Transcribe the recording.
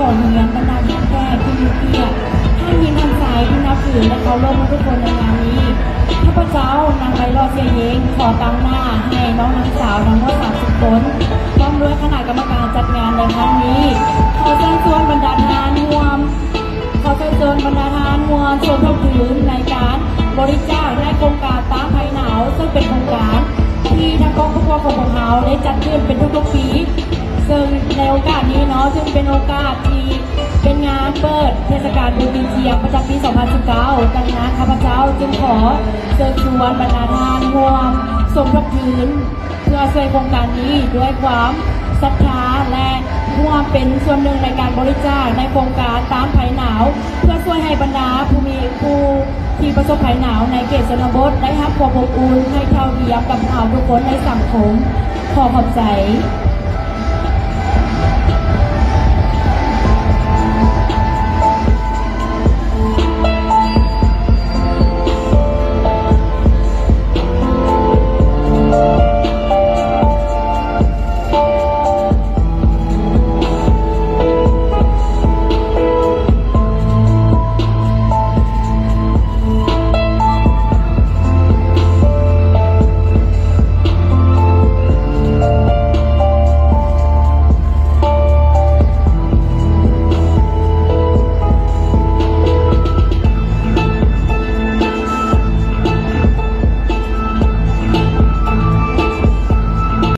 ຂໍຮຽນບັນດາທ່ານແຂກທີ່ມີກຽດ, ທ່ານຍິງທັນໄຊທີ່ນັບຖື ແລະ ເຄົາລົບທຸກຄົນໃນງານນີ້. ຂ້າພະເຈົ້າ ນາງໃບຫຼໍ່ ເຊເຮງ ຂໍຕາງໜ້າໃຫ້ນ້ອງນາງສາວທັງໝົດສາມສິບຄົນ ພ້ອມດ້ວຍຄະນະກຳມະການຈັດງານໃນຄັ້ງນີ້ ຂໍເຊີນຊວນບັນດາທ່ານຮ່ວມ ຂໍເຊີນຊວນບັນດາທ່ານຮ່ວມສົມທົບທຶນໃນການບໍລິຈາກໃນໂຄງການຕ້ານໄພໜາວ ເຊິ່ງເປັນໂຄງການທີ່ທາງກອງປະກວດຂອງພວກເຮົາໄດ້ຈັດຂຶ້ນເປັນທຸກໆປີ. ເຊິ່ງໃນໂອກາດນີ້ເນາະ ເຊິ່ງເປັນໂອກາດທີ່ເປັນງານເປີດເທດສະການບຸນປີຈຽມປະຈຳປີສອງພັນສິບເກົ້າ, ດັ່ງນັ້ນ ຂ້າພະເຈົ້າຈຶ່ງຂໍເຊີນຊວນບັນດາທ່ານຮ່ວມສົມທົບທຶນ ເພື່ອຊ່ວຍໂຄງການນີ້ດ້ວຍຄວາມສັດທາ ແລະ ຮ່ວມເປັນສ່ວນໜຶ່ງໃນການບໍລິຈາກໃນໂຄງການຕ້ານໄພໜາວ ເພື່ອຊ່ວຍໃຫ້ບັນດາຜູ້ມີ ຜູ້ທີ່ປະສົບໄພໜາວໃນເຂດຊົນນະບົດໄດ້ຮັບຄວາມອົບອຸ່ນໃຫ້ເທົ່າທຽມກັບເຮົາທຸກຄົນໃນສັງຄົມ. ຂໍຂອບໃຈ.